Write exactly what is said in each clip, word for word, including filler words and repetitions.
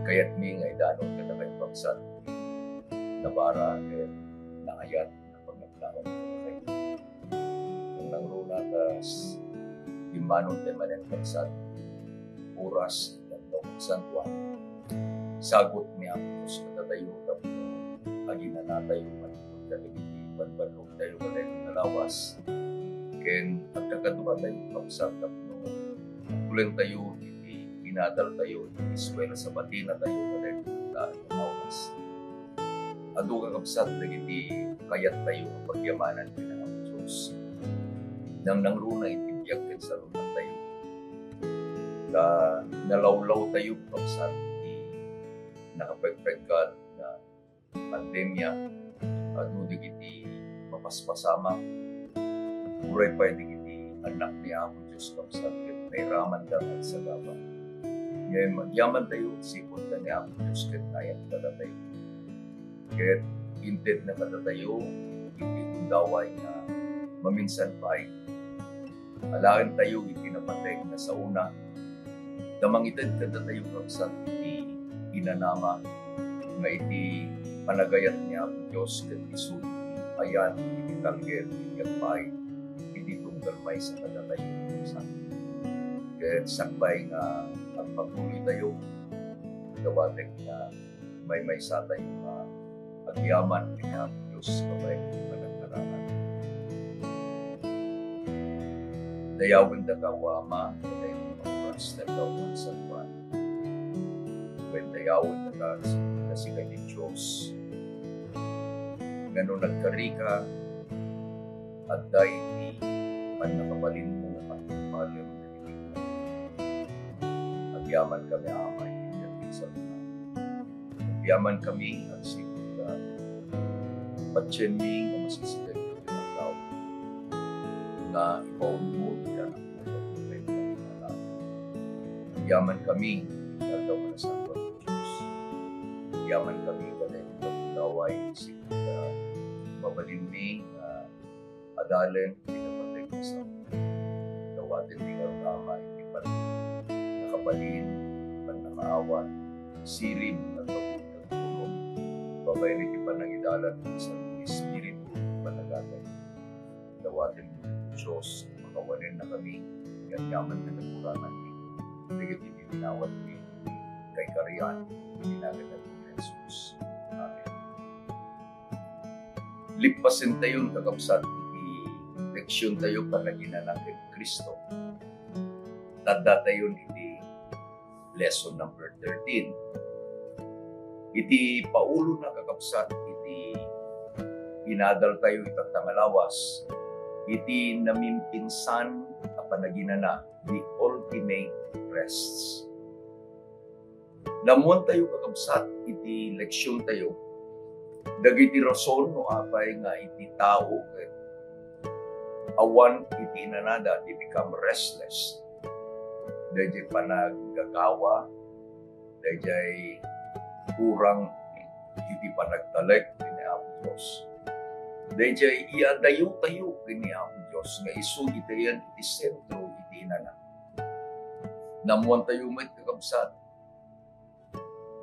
Kayatmi nga idanon kadakayo, kabsat, ti nabara ken naayat nga panaglaom kadakayo. Nangruna ta s-, immanon tayo manen, kabsat, oras ken Santuan. Sagut ni Apo Dios kadatayo tapno aginanatayo manipud kadagiti banbannog tayo kadagiti lawas. Ken agkakaduatayo, kabsat, tapno tulentayo iti inadaltayo iti eskuela sabatina tayo kadagiti lawas. Adu, kakabsat, dagiti kayattayo a pagyamanan ken Apo Dios. Nangnangruna iti biag ken sarunatayo. Ta nalawlawtayo, kakabsat, iti nakapegpeggad nga pandemia, adu dagiti mapaspasamak, uray pay dagiti annak ni Apo Dios, kabsat, ket nairamanda nga agsagaba. Ngem agyamantayo agsipud ken ni Apo Dios ket naayat kadatayo. Ket intedna kadatayo iti gundaway nga maminsan pay alaentayo iti napateg nga saona, ta mangited kadatayo, kabsat, iti inanama nga iti panagayat ni Apo Dios ket isu iti ayan iti talged iti agpaay iti tunggal maysa kadatayo, kabsat. Ket sakbay nga agpatuloytayo, dawatek nga maymaysatayo nga agyaman ken Apo Dios babaen iti panagkararag. Dayawendaka, O Ama, kadaytoy nga oras, Dadduma nga Santuan. Wen dayawendaka, sika ti Dios. Nga no nagkarika, adda iti pannakabalinmo nga pagtungpalem. Agyamankami, Ama, iti biag ken sarunami. Agyamankami agsipud ta patienmi nga masisigen ti aldaw nga ipaulmo ti Anakmo. Agyamankami iti aldaw nga nasantuan ti Dios. Agyamankami kadagiti gundaway agsipud ta mabalinmi nga adalen ti napateg nga sao. Dawatenmi ngarud, Ama, iti pannakabalin, pannakaawat, sirib, agpabuteng tulong, babaen iti panangidalan ti Santo Espiritu iti panagadal. Dawatenmi, Dios, pakawanennakami, ket agyamankami, kuranganmi dagiti bininawatmi, kaikarian, iti naganna ni Jesus. Amen. Lippasentayon, kakabsat, iti leksiontayo, panaginana ken Cristo. Taddatayon iti lesson number thirteen. Iti paulona, kakabsat, iti inadaltayo itatta nga lawas, iti namimpinsan a panaginana, the ultimate rests. Naammoantayo, kakabsat, iti leksiontayo, dagiti rason no apay nga iti tao ket awan iti inanada, they become restless. Daydiay panaggagawa, daydiay kurang iti panagtalek ken ni Apo Dios. Daydiay iadayotayo ken ni Apo Dios nga isu iti ayan iti sentro iti inana. Naammoantayo met, kakabsat,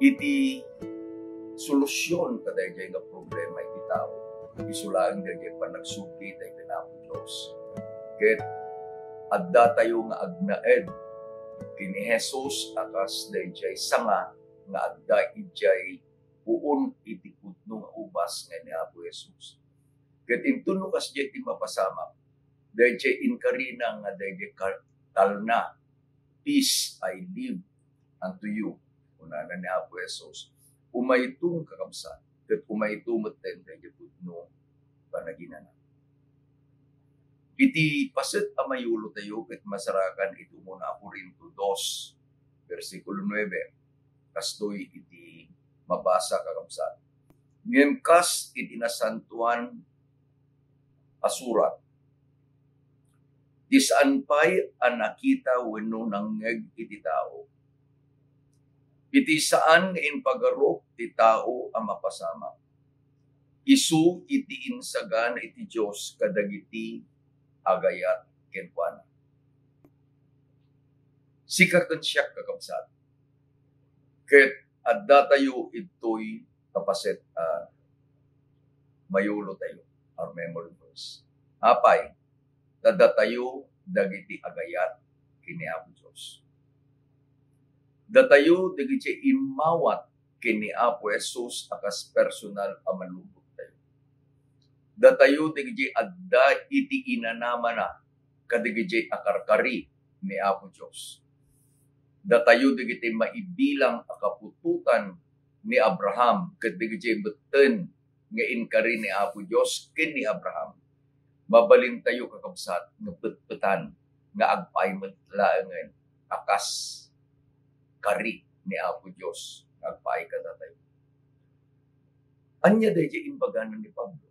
iti solusion kadaydiay nga problema iti tao. Isu laeng daydiay panagsubli tayo ken Apo Dios. Ket addatayo nga agnaed ken ni Jesus a kas daydiay sanga nga adda idiay puon iti pudno nga ubas nga ni Apo Jesus. Ket inton no kasdiay ti mapasamak, daydiay inkarina nga daydiay ka-, talna, "Peace I leave unto you," kunana ni Apo Jesus. Umayto, kakabsat, ket umayto metten daydiay pudno panaginana. Iti paset a mayulotayo ket masarakan iti umuna a Corinto dos, bersikulo nuebe, kastoy iti mabasa, kakabsat. Ngem kas iti nasantoan a surat, ti saan pay a nakita wenno nangngeg iti tao, iti saan nga impagarup ti tao a mapasamak, isu iti insagana iti Dios kadagiti agayat kenkuana. Sika ken siak, kakabsat, ket addatayo idtoy a paset a mayulotayo, our memory verse. Apay, ta datayo dagiti agayat ken ni Apo Dios. Datayo dagiti immawat ken ni Apo Jesus a kas personal a manubottayo. Datayo dagiti adda iti inanamana kadagiti a karkari ni Apo Dios. Datayo dagiti maibilang a kaputotan ni Abraham ket dagiti metten nga inkari ni Apo Dios ken ni Abraham. Mabalintayo, kakabsat, nga petpetan nga agpaay met laengen a kas kari ni Apo Dios nga agpaay kadatayo. Ania daydiay imbagana ni Pablo?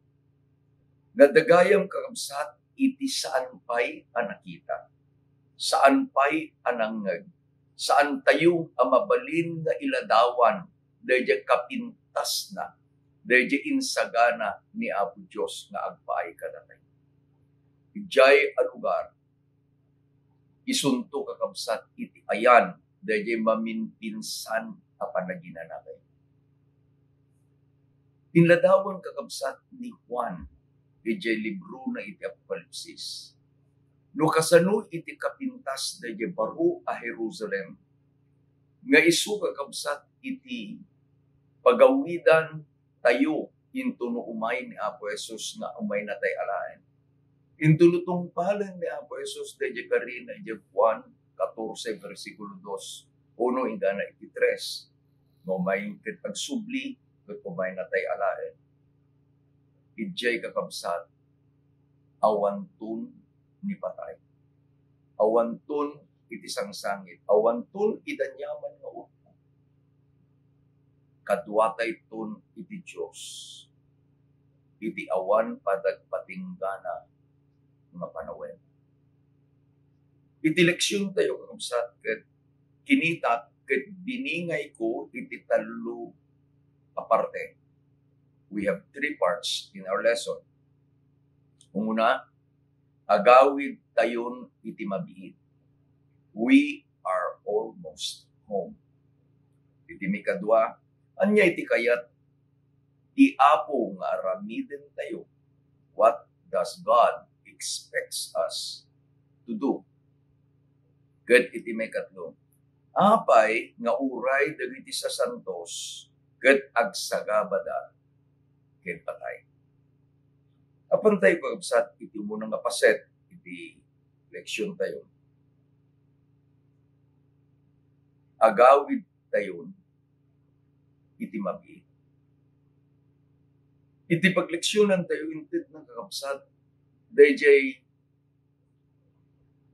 Nga dagayam, kakabsat, iti saan pay a nakita, saan pay a nangngeg, saantayo a mabalin nga iladawan daydiay kapintasna, daydiay insagana ni Apo Dios nga agpaay kadatayo. Idiay a lugar, isunto, kakabsat, iti ayan daydiay maminpinsan a panaginana tayo. Inladawan, kakabsat, ni Juan idiay librona iti Apokalipsis no kasano iti kapintas daydiay baro a Jerusalem nga isu, kakabsat, iti pagawidan tayo intono umay ni Apo Jesus nga umaynatay alaen. Intono tungpalen ni Apo Jesus daydiay karina idiay Juan katorse, bersikulo dos, uno inggana iti tres. No umay ket agsubli, ket umaynatay alaen. Idiay, kakabsat, awanton ni patay. Awanton iti sangsangit. Awanton iti aniaman nga urpo. Kaduatayton iti Dios iti awan panagpatinggana nga panawen. Iti leksiontayo, kakabsat, ket kinitak ket biningayko iti tallo a parte. We have three parts in our lesson. Umuna, agawidtayon iti mabiit. We are almost home. Iti mikadua, ania iti kayat ti Apo nga aramidentayo? What does God expects us to do? Ket iti maikatlo, apay nga uray dagiti sasantos ket agsagabada ken patay? Apan tayo, kakabsat, iti umuna nga paset iti leksiontayo. Agawidtayon iti mabiit. Iti pagleksionantayo, intedna, kakabsat, daydiay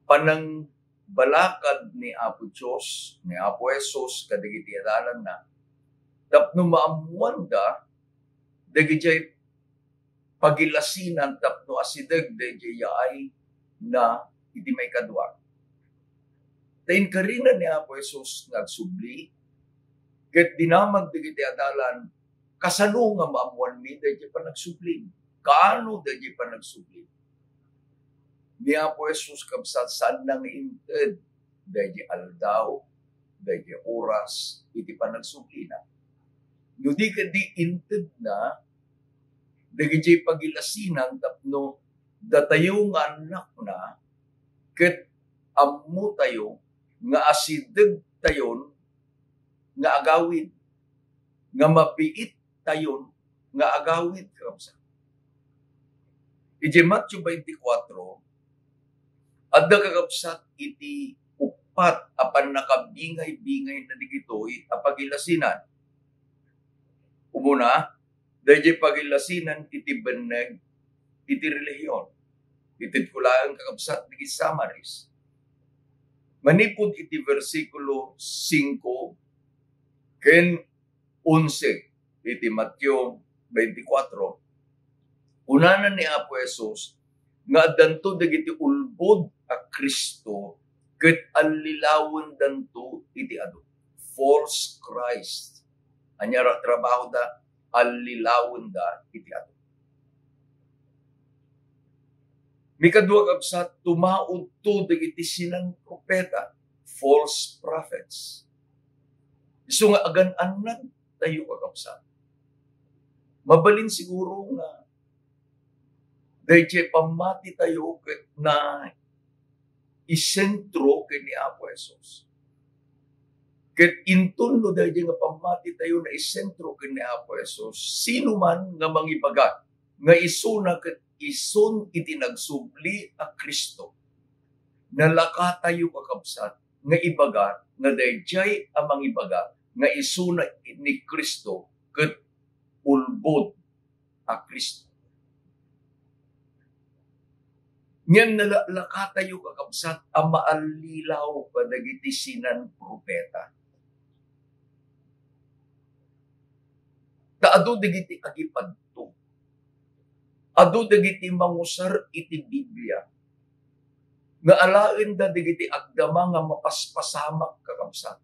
panangbalakad ni Apo Dios, ni Apo Jesus kadagiti adalanna tapno maammoanda dagidiay pagilasinan tapno asideg daydiay yaayna iti maikadua. Ta inkarina ni Apo Jesus nga agsubli, ket dinamag dagiti adalan, kasano nga maammoanmi daydiay panagsublim? Kaano daydiay panagsublim? Ni Apo Jesus, kabsat, saanna nga inted daydiay aldaw, daydiay oras iti panagsublina. No di ket di intedna dagiti pagilasinan tapno datayo nga annakna ket ammotayo nga asidegtayon nga agawid, nga mabiittayon nga agawid, kakabsat. Iti Mateo twenty-four, adda, kakabsat, iti uppat a pannakabingay-bingay na digitoy a pagilasinan. Umuna, daydiay pagilasinan iti benneg iti relihiyon. Itedko laeng, kakabsat, dagiti summaries. Manipud iti bersikulo singko ken onse iti Mateo twenty-four, kunana ni Apo Jesus nga addanto dagiti ulbod a Cristo ket allilawendanto iti adu. False Christ. Ania ra trabahoda? Allilawenda iti adu. Mikadua, kabsat, tumaudto dagiti sinan-propeta, false prophets. Isu nga agan-annad tayo, kakabsat. Mabalin siguro nga dayjay pammatitayo ket naisentro ken ni Apo Jesus. Ket inton no dayjay nga pammatitayo naisentro ken ni Apo Jesus, sino man nga mangibaga nga isuna ket isun iti nagsubli a Cristo, nalakatayo, kakabsat, nga ibaga nga dayjay a mangibaga nga isuna ni Cristo ket ulbod a Cristo. Ngem nalakatayo, kakabsat, a maallilaw kadagiti sinan-propeta. Ta adu dagiti agipadto. Adu dagiti mangusar iti Biblia nga alaenda dagiti agdama nga mapaspasamak, kakabsat.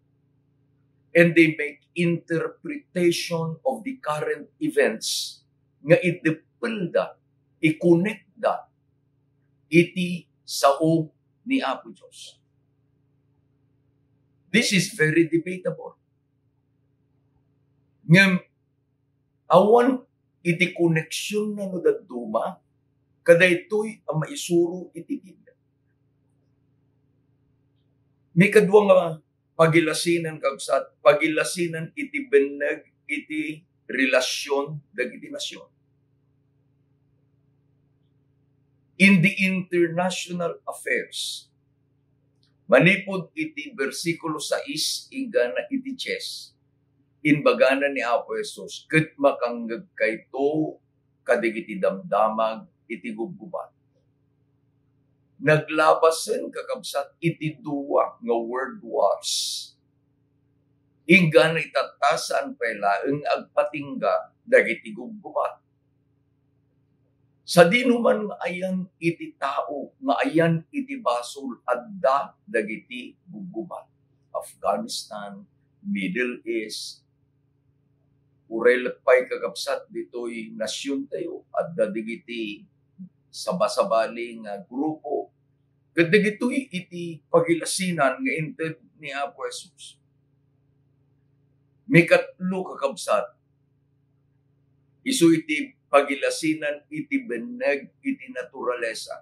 And they make interpretation of the current events nga ideppelda, ikonekda iti sao ni Apo Dios. This is very debatable. Ngem awan iti koneksionna no dadduma kadaytoy a maisuro iti Biblia. Mikadua nga pagilasinan, kabsat, pagilasinan iti benneg iti relasyon dagiti nasion. In the international affairs, manipud iti bersikulo sais inggana iti dies, imbagana ni Apo Jesus, ket makangngegkayto kadagiti damdamag iti gubgubat. Naglabasen, kakabsat, iti dua nga world wars. Inggana itatta, saan pay laeng agpatingga dagiti gubgubat. Sadino man nga ayan iti tao, nga ayan iti basol, adda dagiti gubgubat. Afghanistan, Middle East, uray leppay, kakabsat, ditoy nasiontayo, adda dagiti sabasabali nga grupo. Ket dagitoy iti pagilasinan nga inted ni Apo Jesus. Mikatlo, kakabsat, isu iti pagilasinan iti benneg iti naturalesa.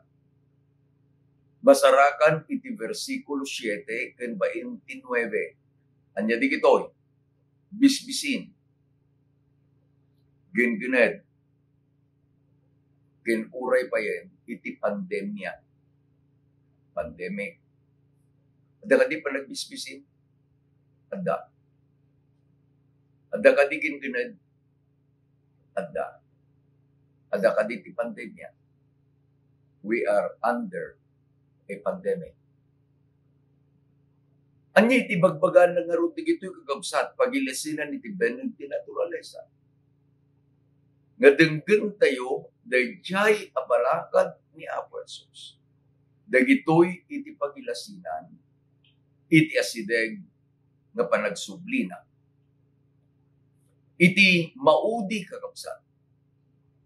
Masarakan iti bersikulo siete ken baintinuebe. Ania dagitoy? Bisbisin, ginggenned, ken uray payen iti pandemia, pandemic. Adda kadi panagbisbisin? Adda. Adda kadi ginggenned? Adda. Adda kadi ti pandemia? We are under a pandemic. Ania iti bagbagana ngarud dagitoy, kakabsat? Pagilasinan iti benneg ti naturalesa. Nga denggentayo daydiay a balakad ni Apo Jesus. Dagitoy iti pagilasinan iti asideg nga panagsublina. Iti maudi, kakabsat,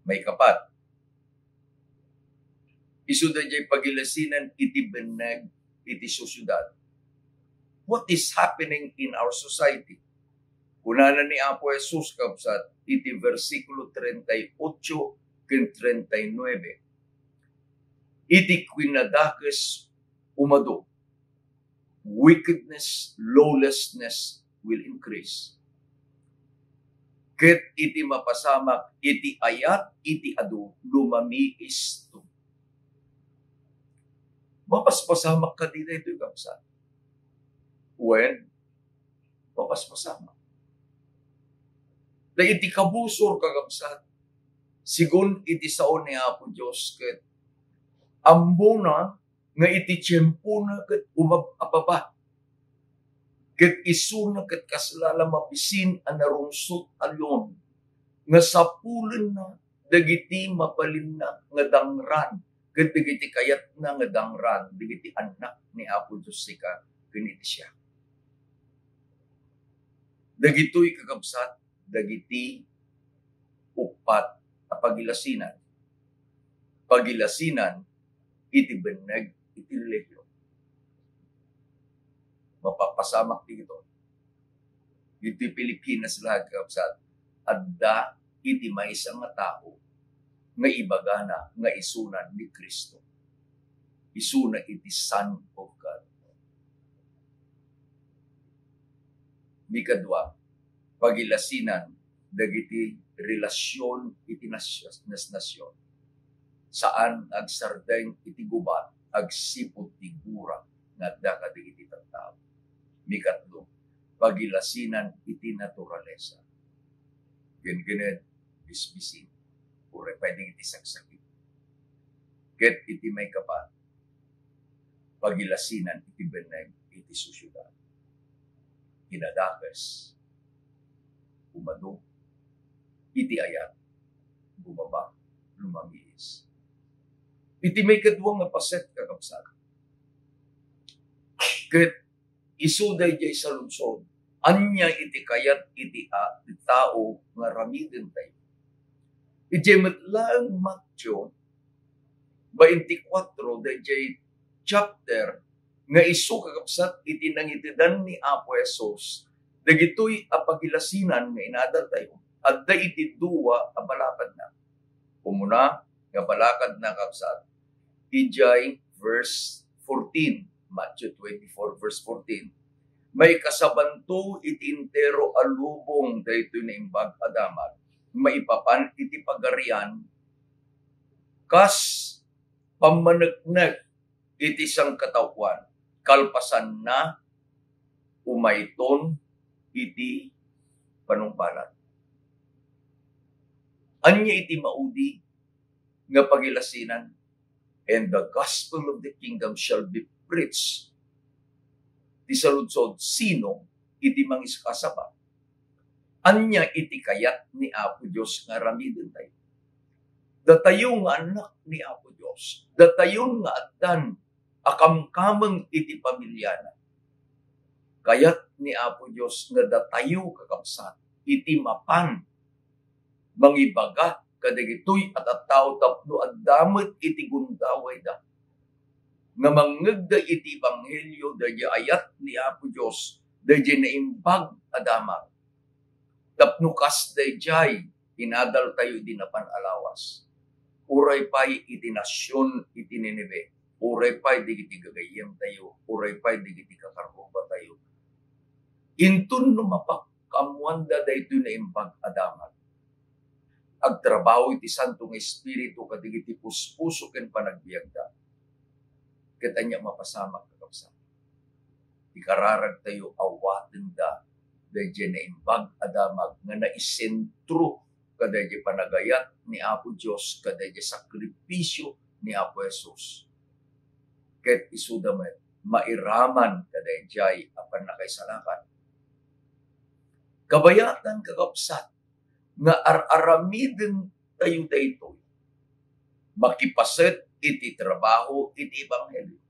maikapat, isu daydiay pagilasinan iti benneg iti sosiedad. What is happening in our society? Kunana ni Apo Jesus, kabsat, iti bersikulo treinta y ocho ken treinta y nuebe, "Iti kinadakes umadu, wickedness, lawlessness will increase. Ket iti mapasamak, iti ayat iti adu, lumamiisto." Mapaspasamak kadi daytoy, kabsat? Wen, mapaspasamak. Ta iti kabusor, kakabsat, sigun iti sao ni Apo Dios, ket ammona nga iti tiempona ket umab-ababa, ket isuna ket kasla la mabisin a narungsot a leon nga sapulenna dagiti mabalinna nga dangran ket dagiti kayatna nga dangran dagiti annak ni Apo Dios sika ken iti siak. Dagitoy, kakabsat, dagiti uppat a pagilasinan. Pagilasinan iti benneg iti relihiyon. Mapapasamak dagitoy. Iti Filipinas laeng, kakabsat, adda iti maysa nga tao nga ibagana nga isuna ni Cristo. Isuna iti Son of God. Mikadua, pagilasinan dagiti relasion iti nas-, nas-, nasion. Saan nga agsardeng iti gubat agsipud ti gura nga adda kadagiti tattao. Mikatlo, pagilasinan iti naturalesa. Gengened, bisbisin, uray pay dagiti saksakit. Ket iti maikapat, pagilasinan iti benneg iti sosyedad. Kinadakes, umadu, iti ayat, bumaba, lumamiis. Iti maikadua nga paset, kakabsat, ket isu daydiay saludsod, ania iti kayat iti a-, ti tao nga aramidentayo? Idiay met laeng Mateo twenty-four, daydiay chapter nga isu, kakabsat, iti nangitedan ni Apo Jesus dagitoy a pagilasinan nga inadaltayo, adda iti dua a balakadna. Umuna nga balakadna, kabsat, idiay verse fourteen, Mateo twenty-four, verse fourteen. Maikasabanto iti entero a lubong daytoy naimbag a damag maipapan iti Pagarian, kas pammaneknek iti sangkataoan, kalpasanna, umayton iti panungpalan. Ania iti maudi nga pagilasinan? "And the gospel of the kingdom shall be preached." Ti saludsod, sino iti mangisakasaba? Ania iti kayat ni Apo Dios nga aramidentayo? Datayo nga annak ni Apo Dios, datayon nga addan a kamkameng iti pamiliana. Kayat ni Apo Dios nga datayo, kakabsat, iti mapan mangibaga kadagitoy a tattao tapno adda met iti gundawayda nga mangngegda iti ebanghelio daydiay ayat ni Apo Dios, daydiay naimbag a damag. Tapno kas daydiay, inadaltayo idi napan a lawas. Uray pay iti nasion iti Ninive, uray pay dagiti gagayyemtayo, uray pay dagiti kakarrubatayo. Inton no mapakaammoanda daytoy naimbag a damag, agtrabaho iti Santo nga Espiritu kadagiti puspuso ken panagbiagda. Ket ania mapasamak, kakabsat? Ikararagtayo awatenda daydiay naimbag a damag nga naisentro kadaydiay panagayat ni Apo Dios, kadaydiay sakripisio ni Apo Jesus. Ket isuda met mairaman kadaydiay a pannakaisalakan. Kabayatan, kakabsat, nga ar-aramidentayo daytoy makipaset iti trabaho iti ebanghelio.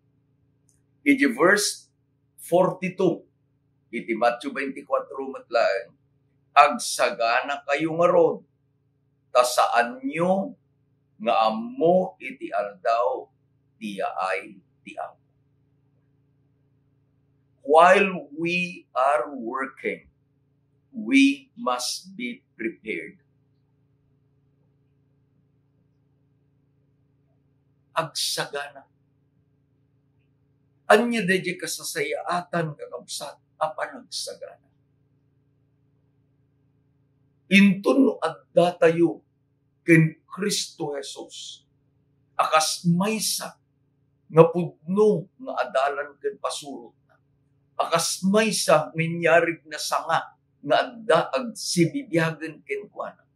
Iti verse forty-two iti Mateo twenty-four met laeng, "Agsaganakayo ngarud, ta saanyo nga ammo iti aldaw ti yaay ti Apo." While we are working, we must be prepared. Agsagana. Ania daydiay kasasayaatan, kakabsat, a panagsagana? Inton no addatayo ken Cristo Jesus a kas maysa nga pudno nga adalan ken pasurotna, a kas maysa nga inyarigna sanga nga adda agsibibiagen kenkuana.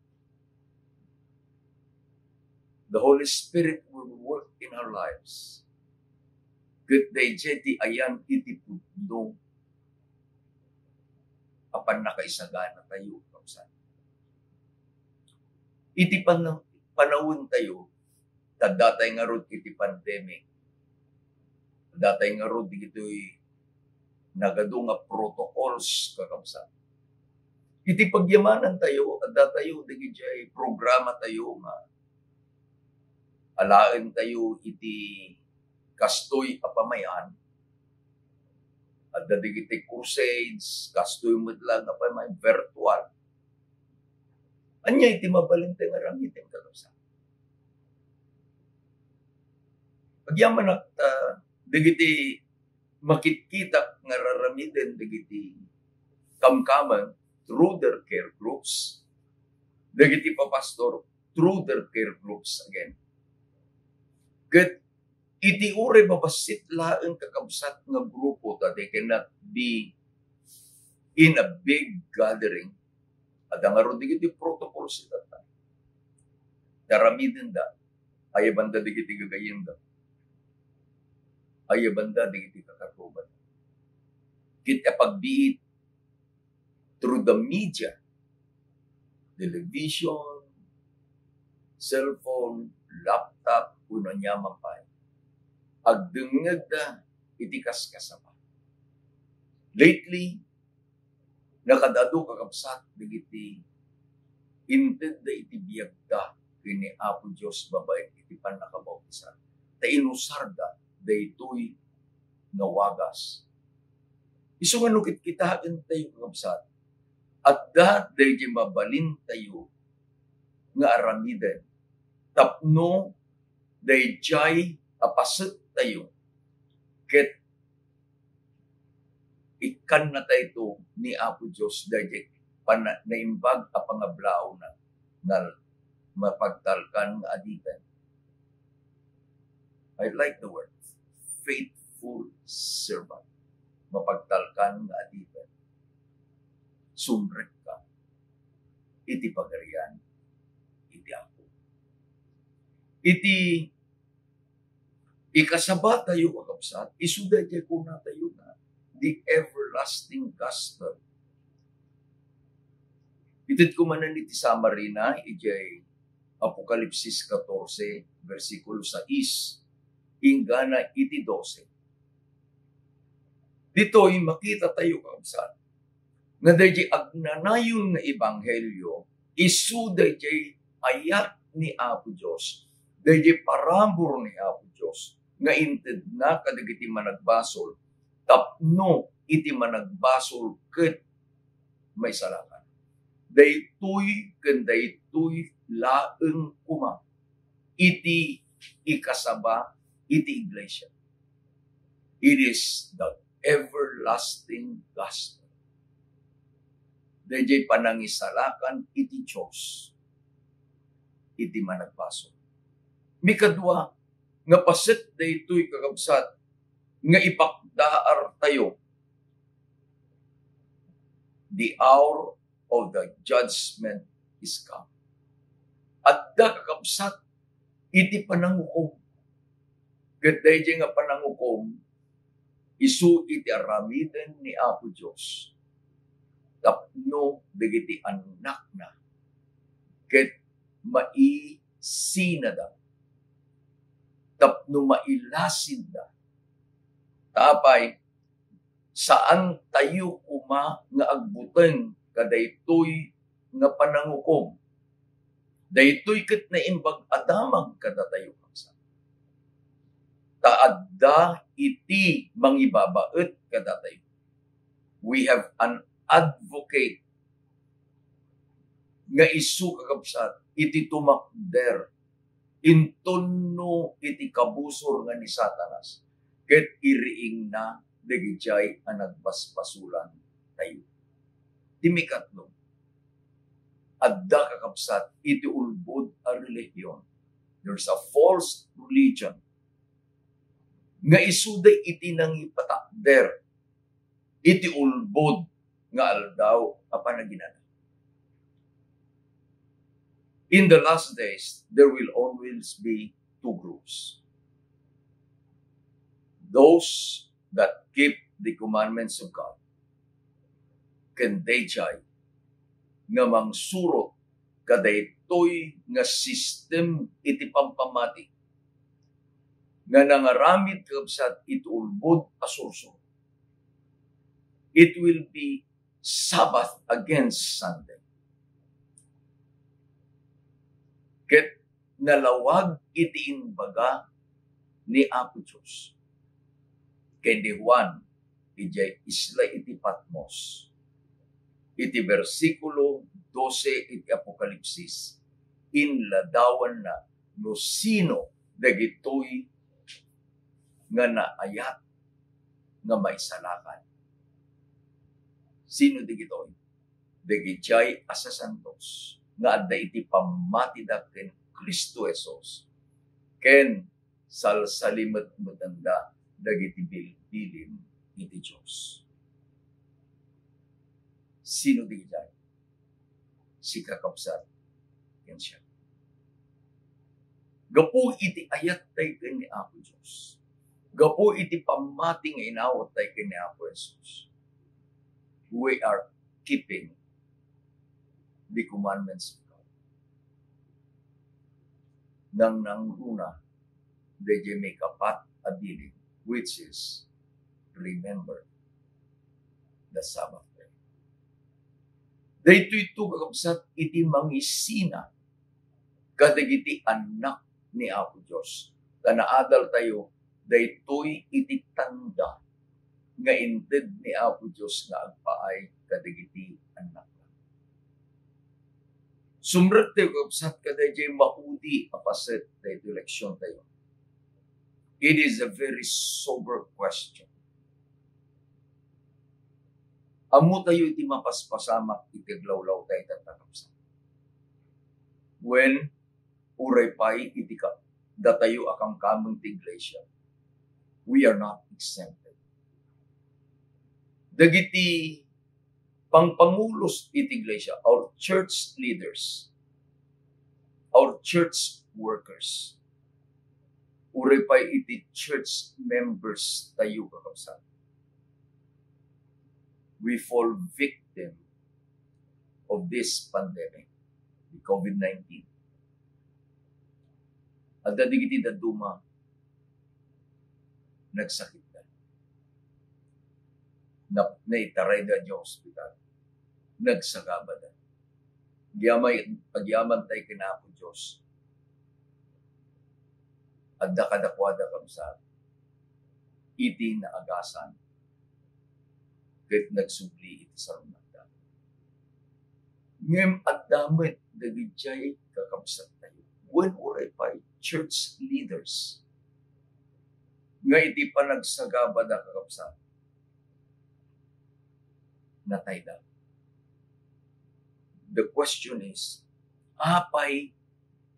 The Holy Spirit will work in our lives. Ket daydiay ti ayan iti pudno a pannakaisaganatayo, kakabsat. Iti pan-, panawen tayo, ta addatay ngarud iti pandemic, addatay ngarud dagitoy nagadu nga protocols, kakabsat. Iti pagyamanan tayo, adda tayo dagiti programa tayo nga alaen tayo iti kastoy a pamay-an. Adda dagiti crusades, kastoy met laeng nga pay, virtual. Ania iti mabalin tayo nga aramiden, kakabsat? Agyamanak ta dagiti makitkitak nga raramiden dagiti kamkameng through their care groups, dagiti papastor through their care groups again. Ket iti uray babassit laeng, kakabsat, nga grupo, ta they cannot be in a big gathering, adda ngarud dagiti protocols ita. Aramidenda, ayabanda dagiti gagayyemda, ayabanda dagiti kakatubanda. Ket apagbiit through the media, television, cellphone, laptop, wenno aniaman pay, agdengngegda iti kaskasaba. Lately, nakaad-adu, kakabsat, dagiti intedda iti biagda ken ni Apo Dios babaen iti pannakabautisar, ta inusarda daytoy nga wagas. Isu nga no kitkitaentayo, kakabsat, adda daydiay mabalintayo nga aramiden tapno daydiay a pasettayo ket ikkannatayto ni Apo Dios daydiay pana-, naimbag a pangablaawna nga mapagtalkan nga adipen. I like the word, faithful servant. Mapagtalkan nga adipen. Sumrekka iti Pagarian iti Apo. Iti ikasabatayo, kakabsat, isu daydiay kunatayo nga the everlasting gospel. Ited kumanen iti summary na idiay Apokalipsis katorse, bersikulo sais, inggana iti dose. Ditoy makitatayo, kakabsat, nga daydiay agnanayon nga ebanghelio, isu daydiay ayat ni Apo Dios, daydiay parabur ni Apo Dios nga intedna kadagiti managbasol tapno iti managbasol ket maisalakan. Daytoy ken daytoy laeng koma iti ikasaba iti iglesia. It is the everlasting gospel. Daydiay panangisalakan iti Dios iti managbasol. Mikadua nga paset daytoy, kakabsat, nga ipakdaartayo, the hour of the judgment is come. Adda, kakabsat, iti panangukom. Ket daydiay nga panangukom, isu iti aramiden ni Apo Dios tapno dagiti annakna ket maisinada, tapno mailasinda. Ta apay, saan tayo koma nga agbuteng kadaytoy nga panangukom. Daytoy ket naimbag a damag kadatayo, kakabsat. Ta adda iti mangibabaet kadatayo. We have an advocate nga isu, kakabsat, iti tumakder inton no iti kabusor nga ni Satanas ket iriingna dagidiay a nagbasbasolan tayo. Ti mikatlo, adda, kakabsat, iti ulbod a relihion. There's a false religion nga isuda iti nangipatakder iti ulbod nga aldaw a panaginana. In the last days, there will always be two groups. Those that keep the commandments of God, ken daydiay nga mangsurot kadaytoy nga sistem iti pampamati nga nangaramid, kakabsat, iti ulbod a sursuro. It will be Sabbath against Sunday. Ket nalawag iti imbaga ni Apo Dios ken ni Juan idiay isla iti Patmos. Iti bersikulo dose iti Apokalipsis, inladawanna no sino dagitoy nga naayat nga maisalakan. Sino dagitoy? Dagidiay a sasantos nga adda iti pammatida ken Cristo Jesus, ken salsalimetmetenda dagiti bilbilin iti Dios. Sino dagidiay? Sika, kabsat, ken siak. Gapu iti ayattay ken ni Apo Dios, gapu iti pammati nga inawattay ken ni Apo Jesus, we are keeping the commandments of God. Nangnangruna daydiay maikapat a bilin, which is, remember the Sabbath day. Daytoy to, kakabsat, iti mangisina kadagiti annak ni Apo Dios. Ta naadaltayo daytoy iti tanda nga inted ni Apo Dios nga agpaay kadagiti annakna. Sumrektayo, kabsat, kadaydiay maudi a paset daytoy leksiontayo. It is a very sober question. Ammotayo iti mapaspasamak iti aglawlawtayo, kakabsat. Wen, uray pay iti ka-, datayo a kamkameng ti iglesia, we are not exempted. Dagiti pangpangulos iti iglesia, our church leaders, our church workers, uray pay iti church members tayo, kakabsat, we fall victim of this pandemic, the COVID nineteen. Adda dagiti dadduma, nagsakitda. Na-, naitarayda idiay ospital. Nagsagabada. Agyamay-, agyamantay ken Apo Dios, adda kadakuada, kabsat, iti naagasan ket nagsubli iti sarunatda. Ngem adda met dagidiay kakabsattayo, wen uray pay church leaders, nga iti panagsagabada, kakabsat, natayda. The question is, apay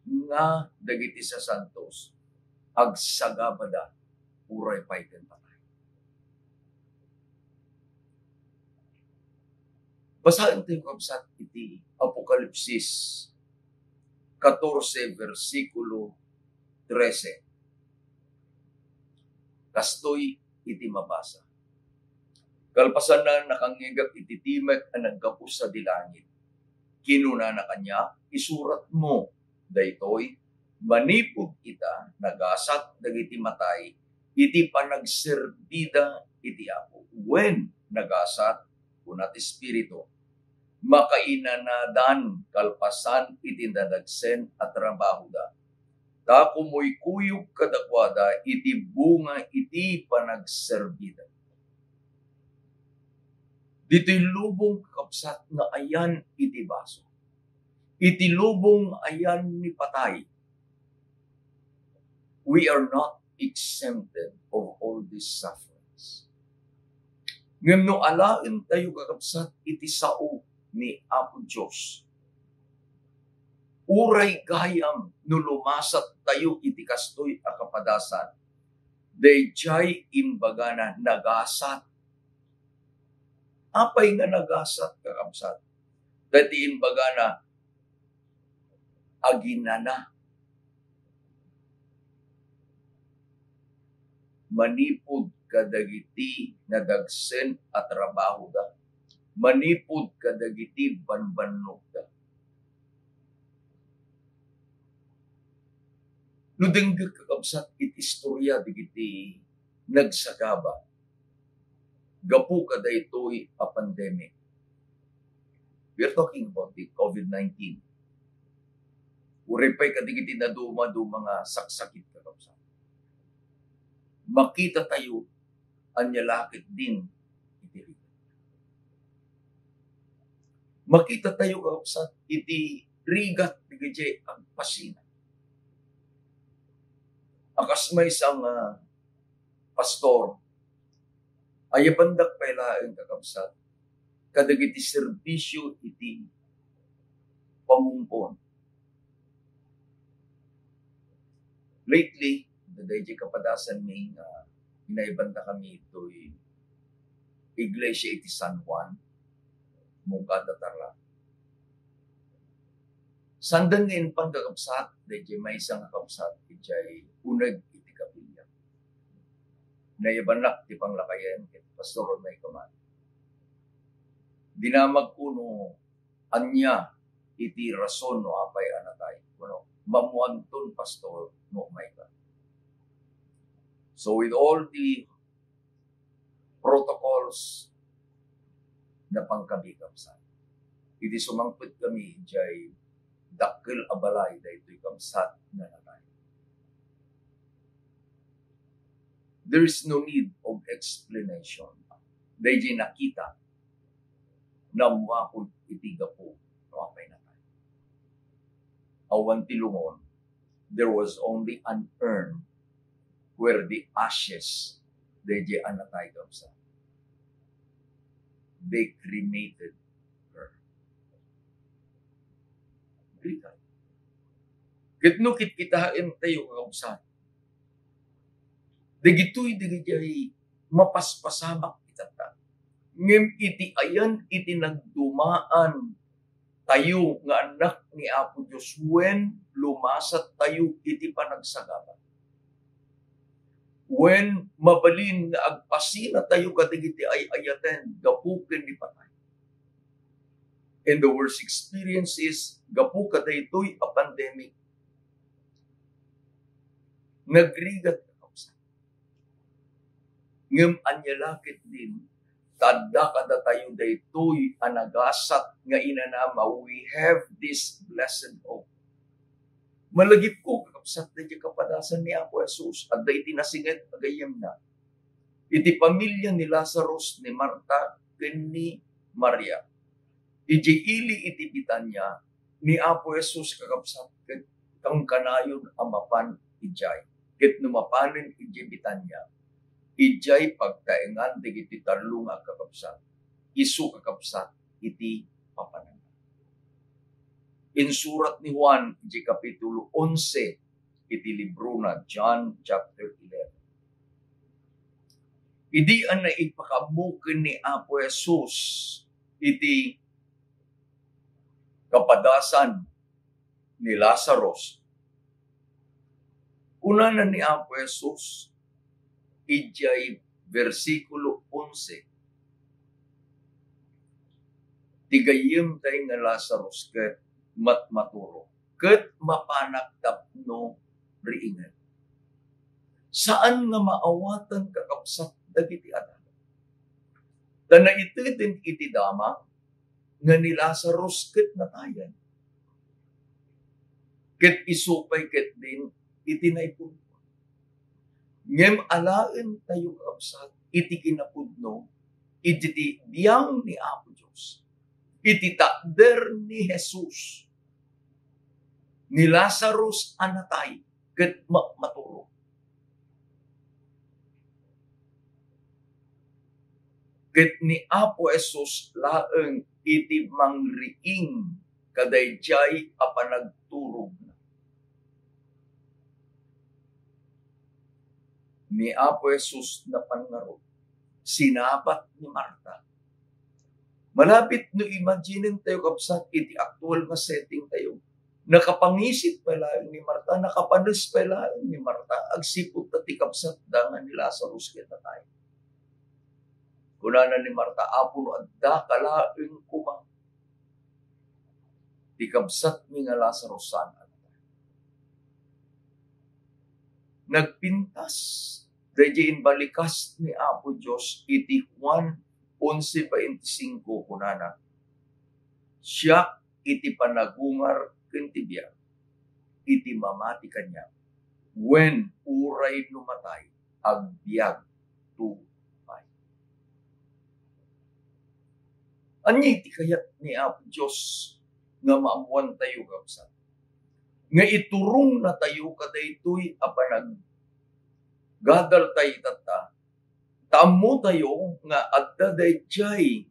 nga dagiti sasantos agsagabada uray pay ken patay? Basaentayo, kabsat, iti Apokalipsis katorse, bersikulo trese. Kastoy iti mabasa. Kalpasanna, nakangngegak iti timek a naggapu sadi langit. Kinunana kaniak, "Isuratmo daytoy, manipud ita, nagasat dagiti matay iti panagserbida iti Apo. Wen, nagasat," kuna ti Espiritu, "makainanadan kalpasan iti nadagsen a trabahoda. Ta kumuykuyog kadakuada iti bunga iti panagserbida." Ditoy lubong, kakabsat, nga ayan iti baso, iti lubong nga ayan ni patay, we are not exempted of all these sufferings. Ngem no alaentayo, kakabsat, iti sao ni Apo Dios, uray gayam no lumasattayo iti kastoy a kapadasan, daydiay imbagana nagasat. Apay nga nagasat, kakabsat? Daytoy imbagana, aginana manipud kadagiti nadagsen a trabahoda, manipud kadagiti banbannogda. No denggek, kakabsat, iti istoria dagiti nagsagaba gapu kadaytoy a pandemic. We are talking about the COVID nineteen. Uray pay kadagiti naduma-duma nga saksakit, kakabsat. Makitatayo ania la ketdin Makitatayo, kakabsat, iti rigat dagiti agpasina. A kas maysa nga pastor, ayabandak pay laeng, kakabsat, kadagiti serbisio iti pangumpon. Lately, daydiay kapadasanmi nga inayabandakami itoy iglesia iti San Juan, Moncada, Tarlac. Sanda nga impan, kakabsat, daydiay maysa nga kabsat idiay uneg iti kapilya. Nayabannak ti panglakayen ket Pastor Romay Kaman. Dinamagko no ania iti rason no apay a natay. Kuno, "Maammoanton, Pastor, no umayka." So with all the protocols, napankami, kabsat. Idi sumangpetkami idiay dakkel a balay daytoy kabsat nga natay. There is no need of explanation. Daydiay nakita, naammoakon iti gapu no apay natay. Awan ti lungon, there was only an urn where the ashes daydiay a natay, kabsat. They cremated her. Ket no kitkitaentayo, kakabsat, dagitoy dagiti mapaspasamak itatta. Ngem iti ayan iti nagdumaan tayo nga annak ni Apo Dios, wen lumasat tayo iti panagsagaba, wen mabalin nga agpasina tayo kadagiti ay-ayaten gapu ken ni patay. And the worst experience is gapu kadaytoy a pandemic. Nagrigat, kakabsat. Ngem ania la ketdin, ta adda kadatayo daytoy a nagasat nga inanama, we have this blessed hope. Malagipko, kakabsat, daydiay kapadasan ni Apo Jesus, adda iti nasinget a gayyemna. Iti pamilia ni Lazarus, ni Marta, ken ni Maria. Idiay ili iti Betania, ni Apo Jesus, kakabsat, ket kankanayon a mapan idiay. Ket no mapanen idiay Betania, idiay pagtaengan dagiti tallo nga agkakabsat, isu, kakabsat, iti papananna. Insurat ni Juan idiay Kapitulo onse iti librona, John chapter eleven. Idi a naipakaammo ken ni Apo Jesus iti kapadasan ni Lazarus, kunana ni Apo Jesus idiay bersikulo onse, "Ti gayyemtay nga Lazarus ket matmaturog, ket mapanak tapno riingen." Saan nga maawatan, kakabsat, dagiti adalan. Ta naitedin iti damag nga ni Lazarus ket natayen. Ket isu pay ketdin iti naipulwan. Ngem alaentayo, kakabsat, iti kinapudno, iti biang ni Apo Dios, iti takder ni Jesus, ni Lazarus a natay ket ma-, maturog. Ket ni Apo Jesus laeng iti mangriing kadaydiay a panagturogna. Ni Apo Jesus napan ngarud. Sinabat ni Marta. Malapit no imagine-en tayo, kabsat, iti aktual nga setting tayo. Nakapangisip pay laeng ni Marta, nakapanes pay laeng ni Marta, agsipud ta ti kabsatda nga ni Lazarus ket natay. Kunana ni Marta, "Apo, no adda ka laeng koma, ti kabsatmi nga Lazarus saan a natay." Nagpintas daydiay imbalikas ni Apo Dios iti Juan onse veinticinco, kunana, "Siak iti panagungar ken ti biag. Iti mamati kaniak, wen uray no matay, agbiagto pay." Ania iti kayat ni Apo Dios nga maammoantayo, kakabsat? Nga iturongnatayo kadaytoy a panaggadaltayo itatta, ta ammotayo nga adda daydiay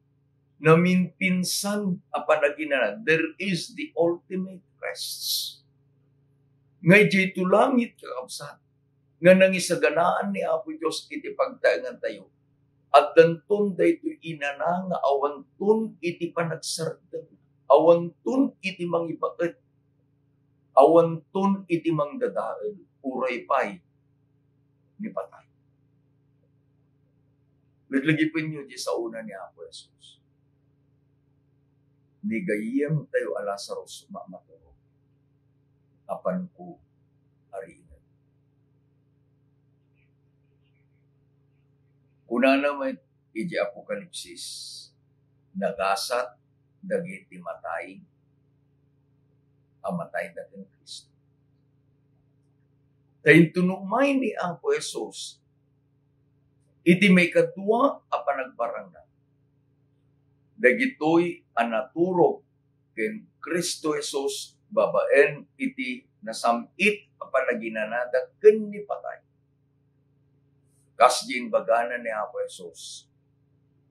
naminpinsan a panaginana. There is the ultimate rest. Nga idiay langit, kakabsat, nga nangisaganaan ni Apo Dios iti pagtaengantayo, addanton daytoy inana nga awanton iti panagsardeng, awanton iti mangibaet, awanton iti mangdadael, uray pay ni patay. Laglagipenyo ti saona ni Apo Jesus. Ni gayyemtayo a Lazaro, ma-, maturog, apanko a riingen. Kunana met iti Apokalipsis, nagasat dagiti matay a matayda ken Cristo. Ta inton umay ni Apo Jesus iti maikadua a panagparangna, dagitoy a naturog ken Cristo Jesus babaen iti nasam-it a panaginanada ken ni patay. Kas di imbagana ni Apo Jesus,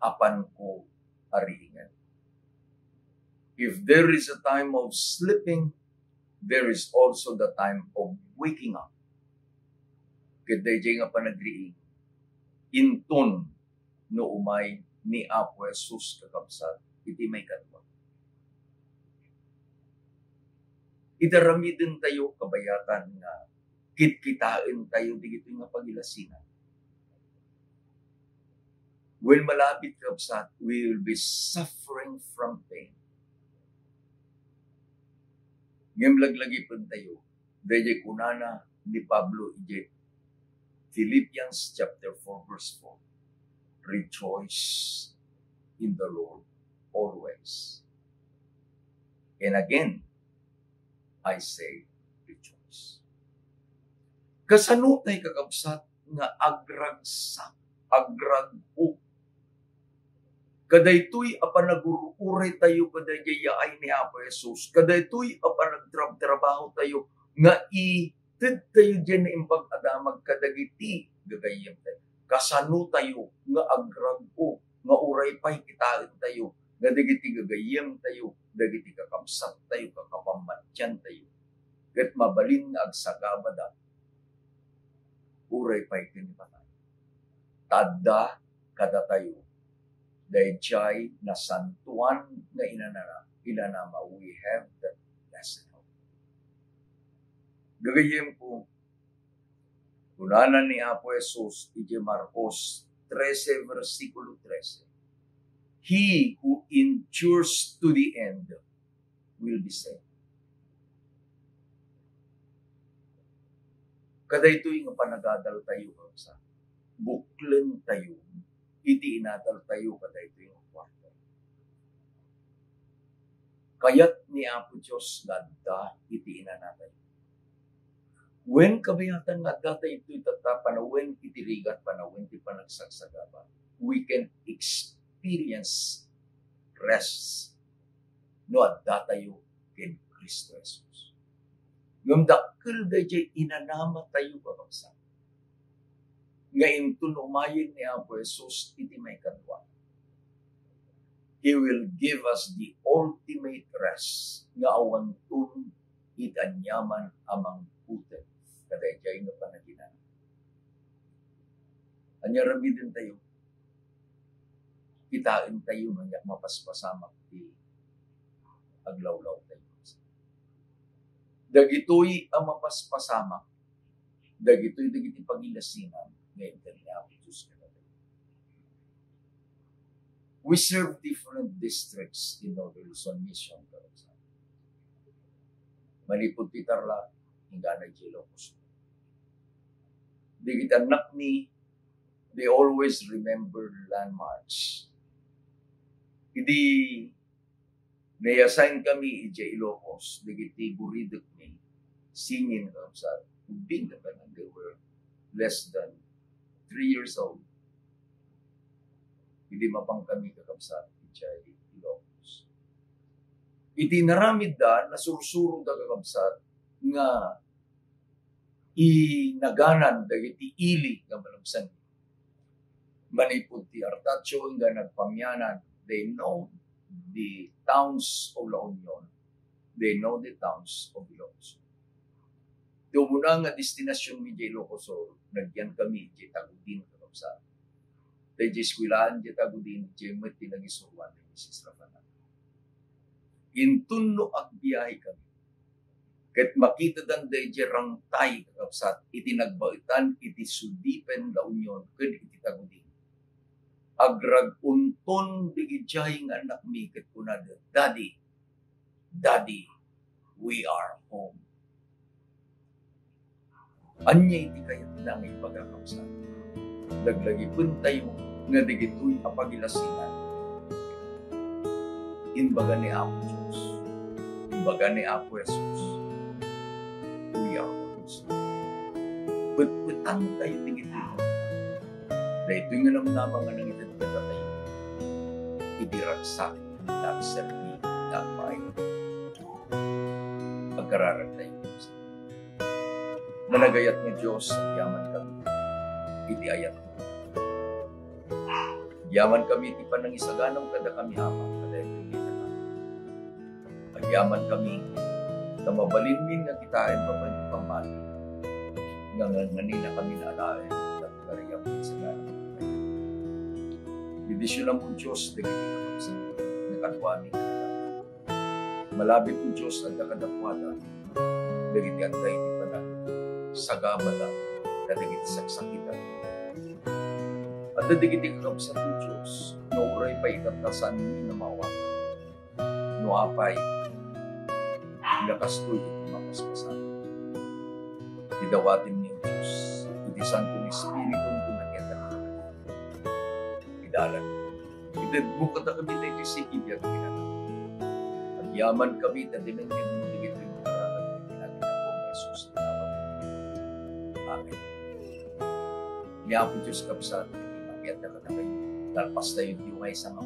apanko a riingen. If there is a time of sleeping, there is also the time of waking up. Ket daydiay nga panagriing, inton no umay ni Apo Jesus, kakabsat, iti maikadua. Itaramidentayo, kabayatan, nga kitkitaentayo digitoy nga pagilasinan. When malabit, kabsat, we will be suffering from pain. Ngem laglagipentayo, daydiay kunana ni Pablo idiay Philippians chapter four, verse four, "Rejoice in the Lord always." And again, I say, rejoice. Kasano tay, kakabsat, nga agragsak, agrag-o kadaytoy a panagur-uraytayo kadaydiay yaay ni Apo Jesus, kadaytoy a panagtrabtrabahotayo nga itedtayo diay Naimbag a Damag kadagiti gagayyemtayo? Kasano tayo nga agrag-o nga uray pay kitaentayo nga dagiti gagayyemtayo, dagiti kakabsattayo, kakapammatiantayo, ket mabalin nga agsagabada uray pay ken ni patay? Ta adda kadatayo daydiay nasantoan nga inanana, inanama, we have that blessed hope. Gagayyemko, kunana ni Apo Jesus iti Marcos trese, bersikulo trese, "He who endures to the end will be saved." Kadaytoy nga panagadaltayo, kabsat, buklentayo iti inadaltayo kadaytoy nga kuarto. Kayat ni Apo Dios nga adda iti inanatayo. Wen, kabayatan, nga adda tayo iti tatta, panawen iti rigat, panawen ti panagsagsagaba, we can experience rest no adda tayo ken Cristo Jesus. Ngem dakkel daydiay inanamatayo, kakabsat, nga inton umayen ni Apo Jesus iti maikadua, He will give us the ultimate rest nga awanton iti aniaman a mangbutek kadaydiay nga panaginana. Ania ramidentayo? Kitaentayo no ania mapaspasamak ti aglawlawtayo. Dagitoy a mapaspasamak, dagitoy dagiti pagilasinan nga inted ni Apo Dios kadatayo. We serve different districts in Northern Luzon Mission, kakabsat. Manipud ti Tarlac, inggana idiay Ilocos. Dagiti annakmi, they always remember landmarks. Idi nai-assign kami idiay Ilocos, dagiti buridekmi, singin, kakabsat, ubbing na kanan, they were less than three years old. Idi mapan kami, kakabsat, idiay Ilocos. Iti inaramidda, nasursuroda, kakabsat, nga inaganan dagiti ili nga malabsan. Manipud ti Artacho nga nagpamianan, they know the towns of La Union, they know the towns of Ilocos. Ti umuna nga destinasionmi diay Ilocos Sur, nagyan kami diay Tagudin, kakabsat. Daydiay eskuelaan diay Tagudin, diay met ti nagisuroan ni Misis Rafaela. Inton no agbiahe kami, ket makitadan daydiay rangtay, kakabsat, iti nagbaetan iti sudipen La Union ken iti Tagudin. Agrag-unton dagidiay nga annakmi ket kunada, "Daddy, Daddy, we are home." Ania iti kayatna nga ibaga, kabsat? Laglagipentayo nga dagitoy a pagilasingan, imbaga ni Apo Dios, imbaga ni Apo Jesus, "We are home." Petpetantayo dagitoy. Daytoy nga namnama nga nangited kadatayo iti ragsak nga agserbi nga agpaay. Agkararagtayo. Managayat nga Dios, agyaman kami iti ayat. Agyaman kami iti panangisaganam kadakami, Ama, kadaytoy nga inaramid. Agyaman kami ta mabalinmin nga kitaen babaen ti pammati nga nganganina kami alaen ket agpariam iti sagana. Bendisionam, O Dios, dagiti kakabsat nga kaduami. Malabit, O Dios, adda kadakuada dagiti adda iti panagsagabada kadagiti saksakitan. Adda dagiti kakabsat, O Dios, nga uray pay itatta saanmi nga maawatan. No apay nga kastoy iti mapaspasamak. Idawatenmi, O Dios, iti Santo Espiritu ti nakiadda. Idalan. Itedmo kadakami daytoy sigi biag kinana. Agyaman kami ta dinengngegmo dagitoy nga kararag iti naganmo ni Jesus. Amen. Ni Apo Dios, kabsat, iti makiadda kadakayo. Nalpastayo ti maysa nga